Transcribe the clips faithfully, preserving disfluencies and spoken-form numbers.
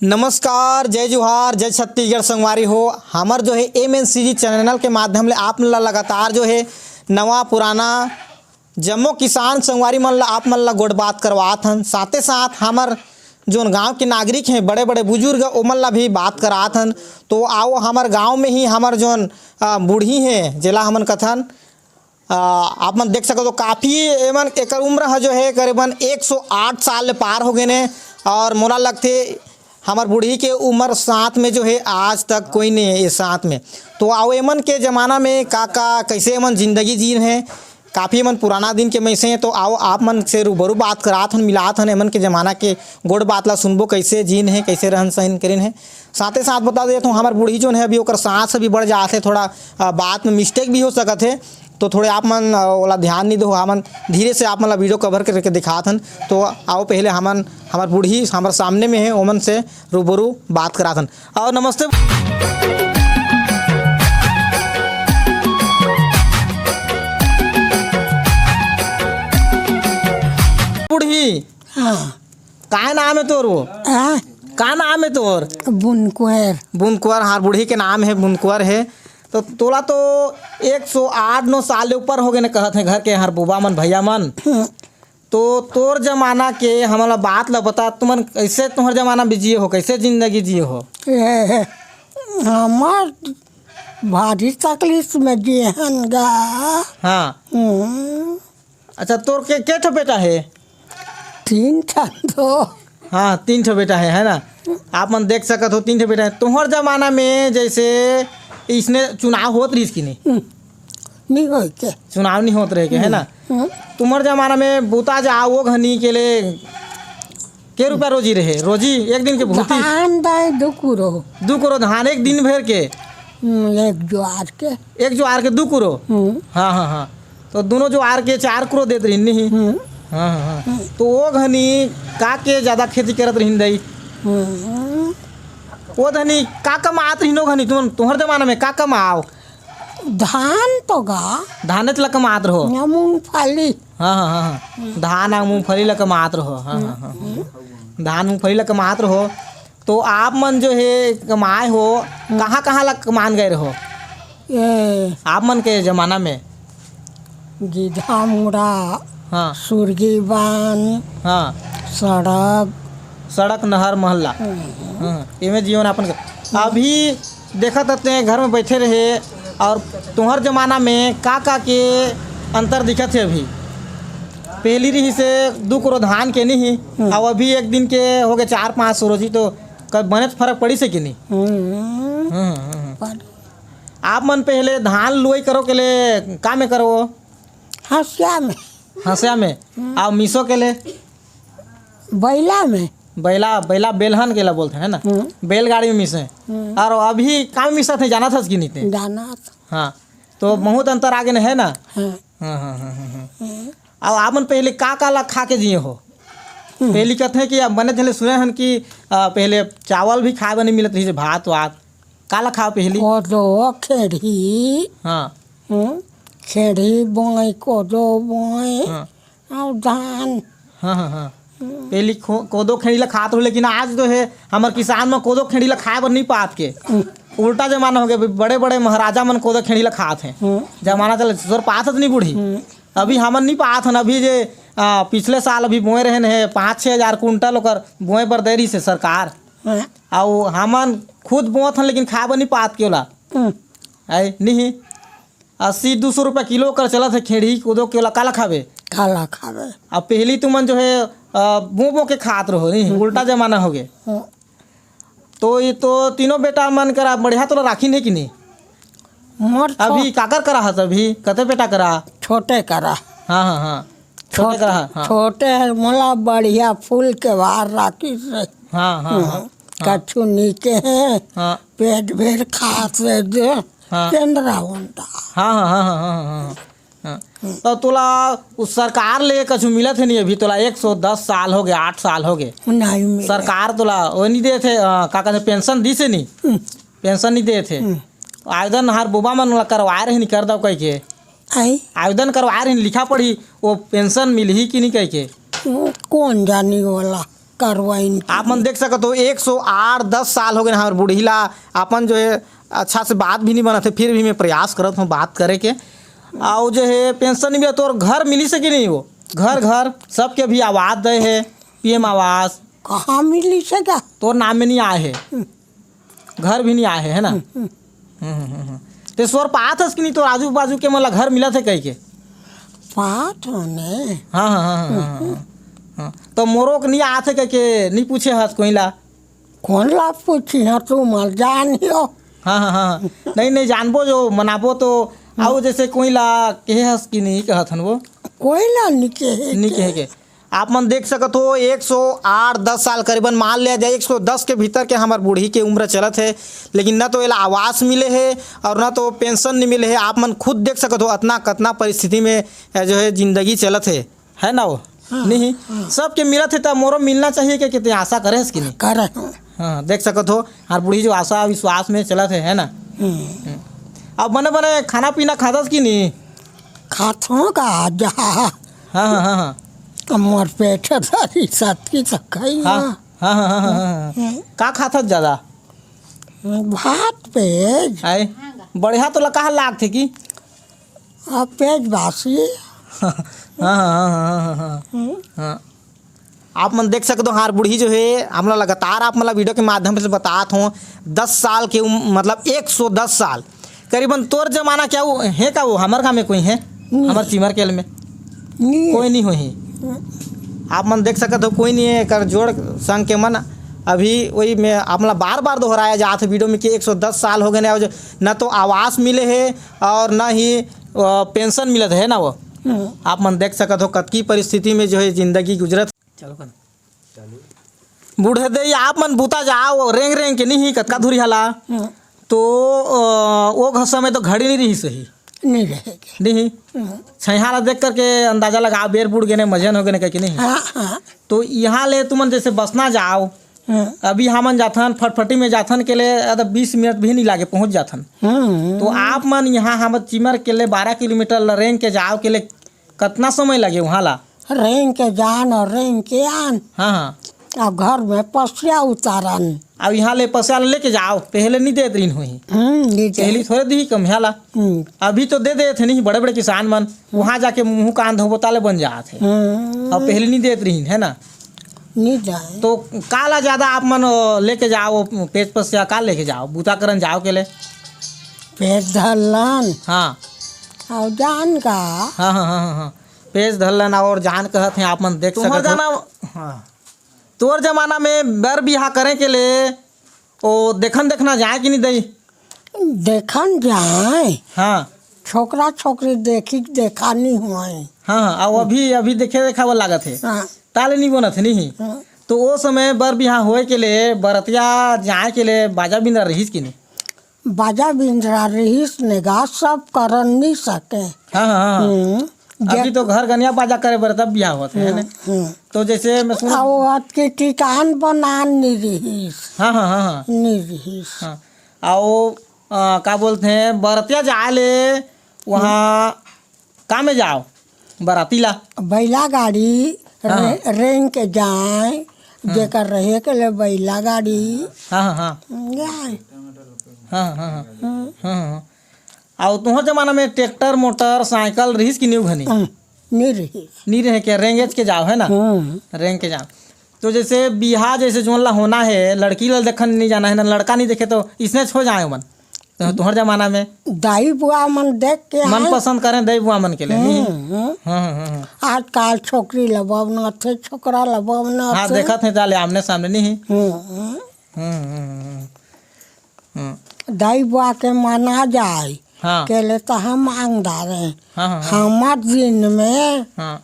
नमस्कार, जय जोहार, जय छत्तीसगढ़ संगवारी हो। हमर जो है एम एन सी जी चैनल के माध्यम ले आप मन ला लगातार जो है नवा पुराना जम्मो किसान संगवारी मन ला, आप मन ला गोठ बात करवात हन। साथे साथ हमर जोन गांव के नागरिक हैं, बड़े-बड़े बुजुर्ग, ओमन ला भी बात करात हन। तो आओ, हमर गांव में ही हमर जोन, अ, बूढ़ी हैं, जेला हमन कथन, अ, आप मन देख सकत हो, काफ़ी एमन, एकर उम्र ह जो है करीबन एक सौ आठ साल ले पार हो गए ने। और मोला लगथे हमर बूढ़ी के उम्र साथ में जो है आज तक कोई नहीं है ये साथ में। तो आओ, एमन के ज़माना में का का, कैसे एमन जिंदगी जीन है, काफ़ी एमन पुराना दिन के मइसे हैं। तो आओ, आप मन से रूबरू बात करात हन, मिलात हन, एमन के ज़माना के गोठ बात ला सुनबो, कैसे जीन है, कैसे रहन सहन करिन है। साथे साथ बता देत हूँ, हमर बूढ़ी जोन है अभी ओकर सांस अभी बढ़ जात है, थोड़ा, अ, बात में मिस्टेक भी हो सकत है। तो थोड़े आप मन, अ, ओला ध्यान नहीं दो, हमन धीरे से आप मन ला वीडियो कवर करके दिखात हन। तो आओ, पहले हमन, हमर बूढ़ी हमर सामने में है, ओमन से रूबरू बात करात हन। और नमस्ते बूढ़ी। हाँ। का नाम है तोर वो? हाँ। का नाम है तोर? बुनकुंवर। बुनकुंवर, हाँ, बूढ़ी के नाम है बुनकुंवर है। तो तोला तो एक सौ आठ नौ साल ले ऊपर हो गए ने कहत है घर के हर बुबा मन, भैया मन। हम्म। तो तोर जमाना के हमला बात ला बता, तुमन कैसे तुम्हर जमाना में जिए हो, कैसे जिंदगी जिए हो? ए, हमार भारी तकलीफ में जिए हन गा। हाँ। हम्म। अच्छा, तोर के, के ठो बेटा है? तीन ठो तो। हाँ, तीन ठो बेटा है, है ना? आप मन देख सकत हो, तीन ठो बेटा है। तुम्हर जमाना में जैसे इसने चुनाव होत रहिस कि नहीं? हम्म। नहीं होय के। चुनाव नहीं होत रहे के, है ना? हम्म। तुम्हर जमाना में बूता जा वो घनी के ले के रुपया रोजी रहे? रोजी एक दिन के भूती? धान दाए दू कुरो। दू कुरो धान एक दिन भर के? हम्म, एक जुआर के। एक जुआर के दू कुरो? हम्म। हाँ, हाँ, हाँ। तो दोनों जुआर के चार कुरो देत रहिन नहीं? हम्म। हाँ, हाँ, हाँ। हम्म। तो वो घनी का के ज्यादा खेती करत रहिन दाई? हम्म। वो धनी का कमात रहिन वो घनी? तुम, तुम्हर जमाना में का कमाओ? धान तो गा। धानेच ल कमात रहो। या मूंगफली। हाँ, हाँ, हाँ, हाँ। धान आ मूंगफली ल कमात रहो। हाँ, हाँ, हाँ। हम्म। धान मूंगफली ल कमात रहो। तो आप मन जो है कमाए हो, हम्म। कहाँ, कहाँ ल कमान गए रहो? ये आप मन के जमाना में? गीधामुड़ा, हाँ। सुरगी बांध, हाँ। सड़क। सड़क, नहर, मोहल्ला। हम्म। हाँ, एमे जीवन यापन कर। अभी देखत हते घर में बैठे रहे और तुम्हर जमाना में का का के अंतर दिखत है अभी? पहली रहिसे दू करो धान के नहीं, हम्म। अब अभी एक दिन के हो गए चार पाँच सौ रोजी, तो कब बने फर्क पड़ी से कि नहीं? हम्म। हम्म, हम्म, हम्म। पर आप मन पहले धान लुआई करो के ले का में करो? हंसिया में। हंसिया में। हम्म। आ मिसो के ले? बैला में। बैला, बैला बेलहन के ला बोलते हैं ना? हम्म। बैलगाड़ी में मिसे। हम्म। और अभी का मिसत है, जाना था कि नहीं ते? जाना था। हाँ, तो बहुत अंतर आगे न है ना? हाँ। हाँ, हाँ, हाँ, हाँ, हाँ। हम्म। अब आप मन पहले का का ला खा के जिए हो? हम्म। पहली कहते हैं कि अब मने झले सुने हन कि, आ, पहले चावल भी खाए बर नहीं मिलत रही, भात वात। काला खाओ पहली? कोदो, खेड़ी। हाँ। हम्म? खेड़ी बोए, कोदो बोए, हाँ। और धान। हाँ, हाँ, हाँ। हम्म। पहली खो-, कोदो खेड़ी ला खात रहो, लेकिन आज तो है, हमर किसान में कोदो खेड़ी ला खाए बर नहीं पात के। हम्म। उल्टा जमाना हो गया, बड़े-बड़े महाराजा मन कोदो खेड़ी ला खात हैं। हम्म। जमाना चल, तोर पात हस नहीं बूढ़ी? हम्म। अभी हमन नहीं पात हन, अभी जे, आ, पिछले साल अभी बोए रहन है, पाँच छः हजार कुंटल ओकर बोए बर दे रही से सरकार। हाँ। अउ हमन खुद बोत हन, लेकिन खाए बर नहीं पात के ओला। हम्म। है, नहीं। अस्सी दू सौ रुपया किलो कर चलत है खेड़ी कोदो के, ओला काला खाबे? काला खाबे। अब पहली तुमन जो है, अ, बो बो के खात रहो, नहीं? हम्म। उल्टा जमाना हो गए। हम्म। तो ये तो तीनों बेटा मन करा बढ़िया तोला राखिन है कि नहीं? मोर छो-, अभी काकर करा हस अभी? कते बेटा करा? छोटे करा। हाँ, हाँ, हाँ। छोटे छोटे, करा, हाँ। छोटे है, मोला बढ़िया फूल के बाहर राखिस रे। हाँ, हाँ, हाँ, हम्म, हाँ। कछु नीके है, हाँ। पेट भेर खास है जो, हाँ। केंद्रा होता। हाँ, हाँ, हाँ। हाँ। तो तोला उस सरकार ले कछु मिलत है नहीं अभी? तोला एक सौ दस साल हो गए, आठ साल हो गए। नहीं मिले। सरकार तोला वो नहीं देत है, अ, का कहते, पेंशन दिस है नहीं? हम्म। पेंशन नहीं देत है। हम्म। आवेदन हर बोबा मन ला करवाए रही, नहीं कर दव कह के। आई? आवेदन करवाए रही, लिखा पढ़ी, वो पेंशन मिलही कि नहीं कह के। वो कौन जानी वाला? करवाइन। आप मन देख सकत हो, एक सौ आठ, दस साल हो गए हमर बूढ़ी ला, अपन जो है अच्छा से बात भी नहीं बनत है, फिर भी मैं प्रयास करत हूँ बात करे के। अउ जो है पेंशन नहीं मिला, तोर घर मिली से कि नहीं? वो घर, घर सबके भी आवास दे है, पीएम आवास। कहाँ मिली से का? तोर नाम में नहीं आए है, घर भी नहीं आए है, है ना? हम्म, हम्म, हम्म। ते सोर पात हस कि नहीं, तोर आजू बाजू के मन ला घर मिलत है कह के? पात हो ने। हाँ, हाँ, हाँ, हाँ, हाँ, हाँ। हाँ। तो मोरो के नहीं आत है कह के नहीं पूछे हस कोई ला? कौन ला पूछी है, तू मर जान हो। हाँ, हाँ, हाँ, हाँ। नहीं, नहीं, जानबो जो मनाबो तो। आओ, जैसे कोई ला कहे हस कि नहीं कहत हन वो? कोई ला नहीं कहे नहीं के। कहे के। आप मन देख सकत हो, एक सौ आठ, दस साल करीबन, मान लिया जाए एक सौ दस के भीतर के हमर बूढ़ी के उम्र चलत है, लेकिन न तो एला आवास मिले है और न तो पेंशन नहीं मिले है। आप मन खुद देख सकत हो, अतना कतना परिस्थिति में, अ, जो है जिंदगी चलत है, है ना वो? हाँ, नहीं, हाँ। सबके मिलत है, त मोरो मिलना चाहिए, के कितने आशा करे हस कि नहीं? करे हूँ। हाँ, देख सकत हो, हर बूढ़ी जो आशा विश्वास में चलत है, है ना? हम्म। हम्म। अब बने बने खाना पीना खादस कि नहीं? खात हूँ का जा। हाँ, हाँ, हाँ, हाँ। अब मोर पेट धरी सत की तो खाई हाँ, ना। हाँ, हाँ, हाँ, हाँ, हाँ। हम्म। का खात हस ज्यादा? भात पेज। आए? बढ़िया तो लका लागथे कि? अब पेज बासी। हाँ, हाँ, हाँ, हाँ, हाँ, हाँ। हम्म। हाँ। आप मन देख सकते हो, हमार बूढ़ी जो है, हमला लगातार आप मतलब वीडियो के माध्यम से बतात हो, दस साल के उम-, मतलब एक सौ दस साल करीबन। तोर जमाना क्या वो है, का वो हमर गाँव में कोई है, नहीं। हमर चिमर केल में नहीं। कोई नहीं होही। हम्म। आप मन देख सकत हो, कोई नहीं है, एकर जोड़ संग के मन। अभी वही मैं आप मन ला बार-बार दोहराया जात है वीडियो में कि एक सौ दस साल हो गए हैं, और जो न तो आवास मिले है और न ही, अ, पेंशन मिलत है ना वो। हम्म। आप मन देख सकत हो, कतकी परिस्थिति में जो है जिंदगी गुजरत। चलो कन। बूढ़े दे, आप मन बूता जाओ, रेंग रेंग के नहीं, कतका धुरी हाला। हम्म। तो, अ, वो घ-, समय तो घड़ी नहीं रही सही। नहीं रहे के। नहीं। हम्म। छैहा ला देख करके अंदाजा लगा, बेर बूढ़ गए ने, मजन हो गए ने, कह के नहीं। हाँ, हाँ। तो यहाँ ले तुमन जैसे बसना जाओ, हम्म। अभी हमन जाथन, फटफटी में जाथन के ले, अद बीस मिनट भी नहीं लागे, पहुँच जाथन। हम्म। तो आप मन यहाँ हमर चिमर के ले बारह किलोमीटर ल रेंग के जाओ के ले कतना समय लगे वहाँ ला? रेंग के जान और रेंग के आन। हाँ, हाँ। और घर में पसिया उतारन। अब यहाँ ले पसिया लेके जाओ, पहले नहीं देत रहिन होही। हम्म, नहीं दे। पहली थोड़े दी कम हाला। हम्म। अभी तो दे देत है नहीं बड़े-बड़े किसान मन, वहाँ जाके मुँह कान धोबो ताले बन जात है। हम्म। अब पहले नहीं देत रहिन, है ना? नहीं जाए। तो काला ज्यादा आप मन, अ, लेके जाओ, पेज पसिया का लेके जाओ, बूता करन जाओ के ले? पेज धरलन। हाँ। और जान का? हाँ, हाँ, हाँ, हाँ, हाँ। पेज धरलन और जान कहत हैं, आप मन देख तुम्हर सकत हो। जाना, हाँ। तोर जमाना में बर बिहा करे के ले, ओ, देखन देखना जाए कि नहीं दई? देखन जाए। हाँ। छोकरा छोकरी देखी के देखा नहीं हुए। हाँ, हाँ, अब अभी, अभी देखे देखा वो लागत है। हाँ। ताले नहीं बनत है, नहीं? हाँ। तो ओ समय बर बिहा होए के ले, बरतिया जाए के ले, बाजा बिंदरा रहीस कि नहीं? बाजा बिंदरा रहीस ने गा, सब करन नहीं सके। हाँ, हाँ, हाँ। हम्म। अभी जे- तो घर गनिया बाजा करे बर तब बिहा होत है, है ना? हम्म, हम्म। तो जैसे मैं सुन आ, वो अतकी टिकान बनान नहीं रहीस। हाँ, हाँ, हाँ, हाँ। नहीं रहीस। हाँ। आओ, अ, का बोलते हैं, बरतिया जाए ले, वहाँ हम्म। का में जाओ, बराती ला? बैला गाड़ी हाँ, रे-, हाँ। रेंग के जाए, हाँ। जेकर रहे के ले बैला गाड़ी। हाँ, हाँ, हाँ। जाए। हाँ, हाँ, हाँ। हम्म। हाँ, हाँ। अउ तुहर जमाना में ट्रैक्टर, मोटर, साइकिल रहिस कि नी घनी? हम्म, नी रहिस। नी रहे के, रेंगेच के जाओ, है ना? हम्म। रेंग के जाओ। तो जैसे बिहा, जैसे जोन ला होना है, लड़की ला देखन नी जाना है ना, लड़का नी देखे तो इसने हो जाए मन। तो तुहर जमाना में दाई बुआ मन देख के मन आए। पसंद करें दाई बुआ मन के लिए, नी? हम्म, हम्म। हाँ, हाँ, हाँ, हाँ। आजकल छोकरी ला बबना थे, छोकरा ला बबना हाँ, थे। देखत है ताले आमने सामने नी है। हम्म, हम्म। हम्म, हम्म, हम्म, हम्म। हम्म। दाई बुआ के मना जाए, हाँ। के ले तो हम मांग डारे। हाँ, हाँ, हाँ। हमर दिन में हाँ।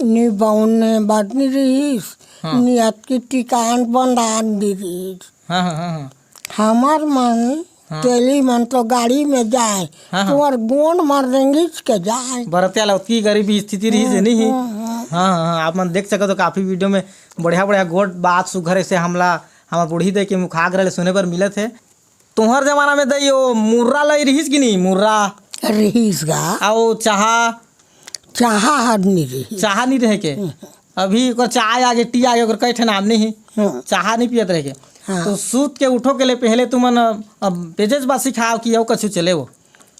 नी बौने बदनी रहीस, हाँ। नी अतकी टिकान बंधान दी रहीस। हाँ, हाँ, हाँ, हाँ। हमर मन हाँ। तेली मन तो गाड़ी में जाए, हाँ, हाँ। तुहर गोंड मन रेंगेच के जाए। बरतिया ला उतकी गरीबी स्थिति रहीस है, हम्म, नहीं? हम्म, हम्म। हाँ, हाँ, हाँ, आप मन देख सकत हो, काफी वीडियो में बढ़िया, बढ़िया गोठ बात सुघर से हमला, हमर बूढ़ी दाई के मुखाग्र ले सुने बर मिलत है। तुहर जमाना में दाई ओ मुर्रा लाई रहीस कि नी? मुर्रा? रहीस गा। अउ चाहा? चाहा हर नी रहीस। चाहा नी रहे के? हम्म। अभी ओकर चाय आगे, टी आगे, ओकर कई ठे नाम नहीं हे। हम्म। चाहा नहीं पियत रहे के। हाँ। तो सूत के उठो के ले पहले तुमन, अ, अब पेजेस बासी खाव कि अउ कछु चले वो?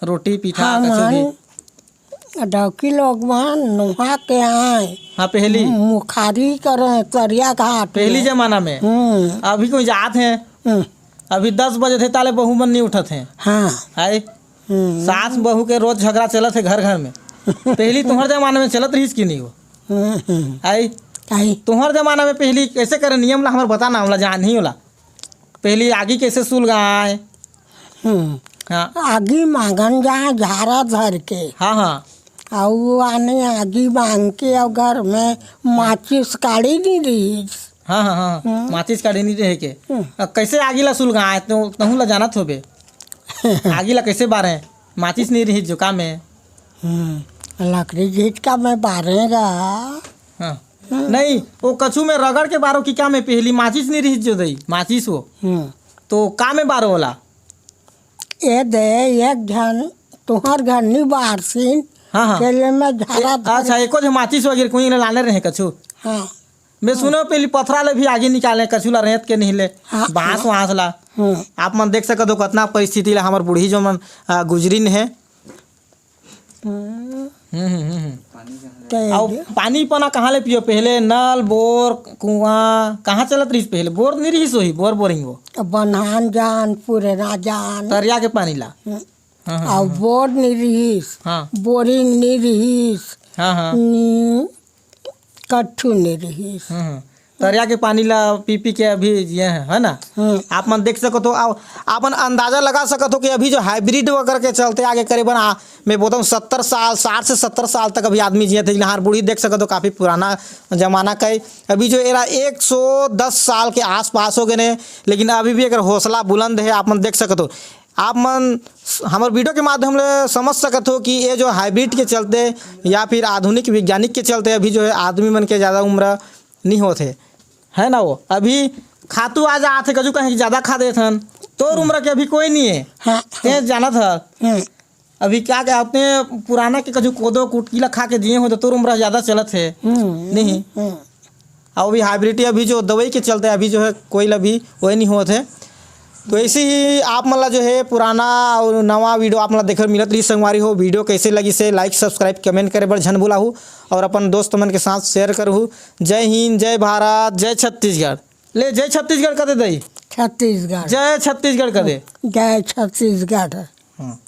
रोटी, पीठा, हाँ, कछु भी? मन डौकी लोग मन नोहा के आए। हाँ, पहली। मुखारी करे तरिया घाट पहली में। जमाना में। हम्म। अभी कोई जात हे? हम्म। अभी दस बजे थे, ताले बहू मन नहीं उठत हे। हाँ। आए? हम्म। सास बहू के रोज झगड़ा चलत हे घर घर में। पहली तुम्हर जमाना में चलत रहिस कि नहीं वो? हम्म, हम्म। आई? आई। तुम्हर जमाना में पहली कैसे करे नियम ला हमर बता ना, हमला जान ही होला। पहली आगी कैसे सुलगाए? हम्म। हाँ। आगी मांगन जा झारा धर के। हाँ, हाँ। अउ वो आने आगी मांग के अउ घर में माचिस काढ़ी नहीं रहिस। हाँ, हाँ, हाँ। हम्म। माचिस काढ़ी नहीं रहे के। हम्म। अ, कैसे आगी ला सुलगाए? तो तहूँ ला जानत होबे। आगी ला कैसे बारे? माचिस नहीं रहिस जो का में। हम्म, लकड़ी घींच का में बारे गा। हाँ। हम्म। नहीं, वो कछु में रगड़ के बारो कि का में पहली माचिस नहीं रहिस जो दई, माचिस वो। हम्म। तो का में बारो होला? ए दे, एक झन तुहर घर नहीं बारसिन, हाँ, हाँ। के ले में झारा ए, धर अच्छा, एको झन माचिस वगैरह कोई ने लाने रहे कछु? हाँ। मैं सुनो पहली पथरा ले भी आगी निकाले, कछु ला रेत के नहीं ले, हाँ, बांस हाँ। वांस ला। हम्म। आप मन देख सकत हो कितना परिस्थिति ला हमर बूढ़ी जो मन, आ, गुजरिन है। हम्म। हम्म, हम्म, हम्म, हम्म। ते अउ पानी पना कहाँ ले पियो पहले? नल, बोर, कुआं कहाँ चलत रहिस पहले? बोर नहीं रहिस होही, बोर बोरिंग वो। बन्हान जान, पुरना जान। तरिया के पानी ला। हम्म। हाँ, हाँ, अउ हाँ। बोर नहीं रहिस, हाँ। बोरिंग नहीं रहिस, हाँ, हाँ। नी, कट्ठू नहीं रहिस। हम्म, हम्म। तरिया के पानी ला पी पी के अभी जिए हैं, है ना? हम्म। आप मन देख सकत हो, आ-, आप मन अंदाजा लगा सकत हो कि अभी जो हाइब्रिड वगैरह के चलते आगे करीबन आ, मैं बोलता हूँ सत्तर साल, साठ से सत्तर साल तक अभी आदमी जिए थे। लेकिन हमार बूढ़ी देख सकत हो, काफ़ी पुराना जमाना का है। अभी जो एरा एक सौ दस साल के आसपास हो गए ने, लेकिन अभी भी अगर हौसला बुलंद है, आप मन देख सकत हो। आप मन हमर वीडियो के माध्यम ले समझ सकत हो कि ये जो हाइब्रिड के चलते या फिर आधुनिक वैज्ञानिक के चलते अभी जो है आदमी मन के ज़्यादा उम्र नहीं होत हे, है ना? वो अभी खातू आ जात हे, कजू कहे कि ज़्यादा खा देथन, तोर उम्र के अभी कोई नहीं है। हाँ, ते हाँ। जानत ह। हम्म। अभी क्या क्या अपने पुराना के कजू कोदो कुटकी ला खा के जिए हो तो तोर उम्र ज़्यादा चलत हे। हम्म, नहीं। हम्म। अउ अभी हाइब्रिड अभी जो दवाई के चलते अभी जो है कोई ला भी वही नहीं होत है। तो ऐसे ही आप मन ला जो है पुराना और नवा वीडियो आप मन ला देखे मिलत रही संगवारी हो। वीडियो कैसे लगी से लाइक, सब्सक्राइब, कमेंट करे बर झन भुलाहू और अपन दोस्त मन के साथ शेयर करहू। जय हिंद, जय भारत, जय छत्तीसगढ़। ले जय छत्तीसगढ़ कर दे दई। छत्तीसगढ़। जय छत्तीसगढ़ कर दे। जय छत्तीसगढ़। हाँ।